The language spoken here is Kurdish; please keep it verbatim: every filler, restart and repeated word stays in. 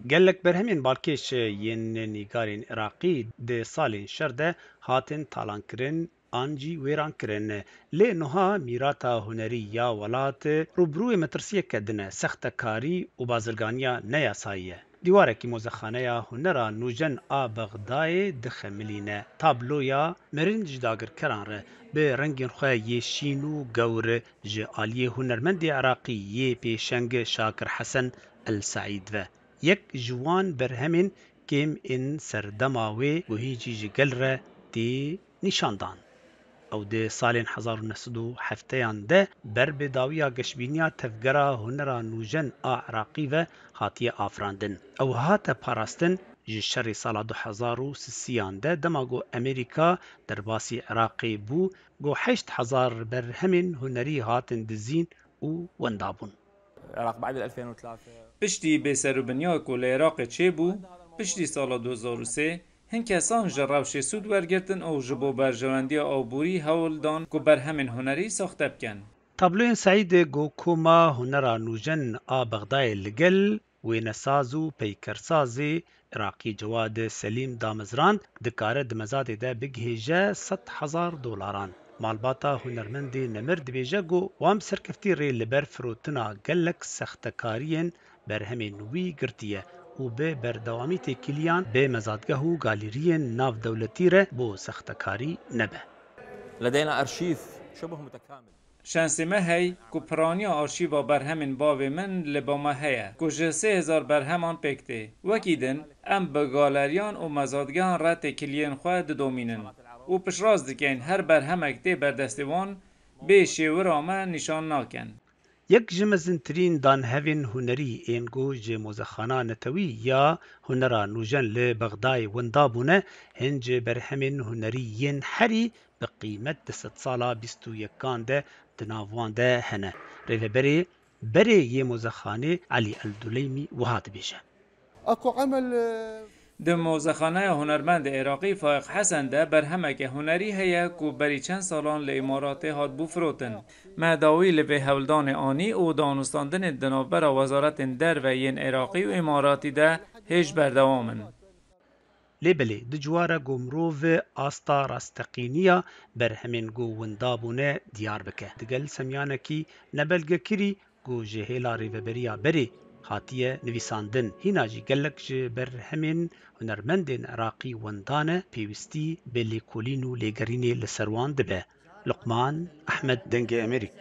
Gelek berhemên balkêş yên nîgarên Iraqî di salên şer de hatin talankirin an jî wêrankirin. Lê nuha mîrata hunerî ya welat rûbirûyê metirsiyeke din e, sextekarî û bazirganiya neyasayî ye. Dîwarekî Mozexaneya Hunera Nûjen a Bexdayê dixemilîne. Tabloya mirin ji dagirkeran re bi rengên xwe yê şîn û gewr ji aliyê hunermendê Iraqî yê pêşeng Şakir Hesen El Seîd ve. Yek ji wan berhemên kêm ên serdema wê guhîncî ji gel re tê nîşandan. Ew di salên hezar û neh sed û hefteyan de ber bi dawiya geşbîniya Tevgera Hunera Nûjen a Iraqî ve hatiye afirandin. Ew hate parastin ji şerê sala du hezar û sisiyan de, dema ku Amerîka derbasî Iraqê bû, ku heşt hezar berhemên hunerî hatin dizîn û wenda bûn. العراق بعد ألفين وثلاثة. Piştî bêserûbinya ku li Iraqê çêbû, piştî sala du hezar û sê, hin kesan ji rewşê sûd wergirtin û ji bo berjewendiya aborî hewl dan ku berhemên hunerî saxte bikin. Tabloyên Seîdê ku Koma Hunera Nûjen a Bexdayê li gel wênesaz û peykersazê Iraqî Cewad Selîm damezrand, dikare di mezadê de bigihêje sed hezar dolaran. Malbata hunermendê nemir dibêje ku wan bi serkeftî rê li ber firotina gelek sextekariyên berhemên wî girtiye û bi berdewamî têkiliyan bi mezadgeh û galîriyên navdewletî re bo sextekarî nebe. لدينا أرشيف شبه متكامل. Şansê me hey ku piraniya arşîva berhemên bavê min li ba me heye, ku ji sê hezar berheman pêk tê. Wekî din, em bi galeriyan û mezadgehan re têkiliyên xwe didomînin û piştrast dikin her berhemek tê ber destê wan bê şêwira me nîşan nakin. Yek ji mezintirîn danhevên hunerî ên ku ji Mozexana Netewî ya Hunera Nûjen li Bexdayê winda bûne, hin ji berhemên hunerî yên herî bi qîmet di sedsala bîst û yekan de di nav wan de hene. Rêveberê berê yê Mozexanê Elî Elduleymî wiha dibêje. Di Mozexaneya Hunermendê Iraqî Faiq Hesen de berhemeke hunerî heye ku berî çend salan li Îmaratê hatibû firotin. Me dawî li vê hewldanê anî û danûstandinên di navbera wezaretên derve yên Iraqî û Îmaratî de hêj berdewam in. Lê belê, di cuwa re ku mirov asta rasteqîniya berhemên ku winda bûne diyar bike. Digel semyanekî nebelgekirî ku ji hêla rêveberiya berê hatiye nivîsandin, hîna jî gelek ji berhemên hunermendên Iraqî wendane, pêwîstî bi lêkolîn û lêgerînê li ser wan dibe. Luqman Ehmed, Dengê Amerîk.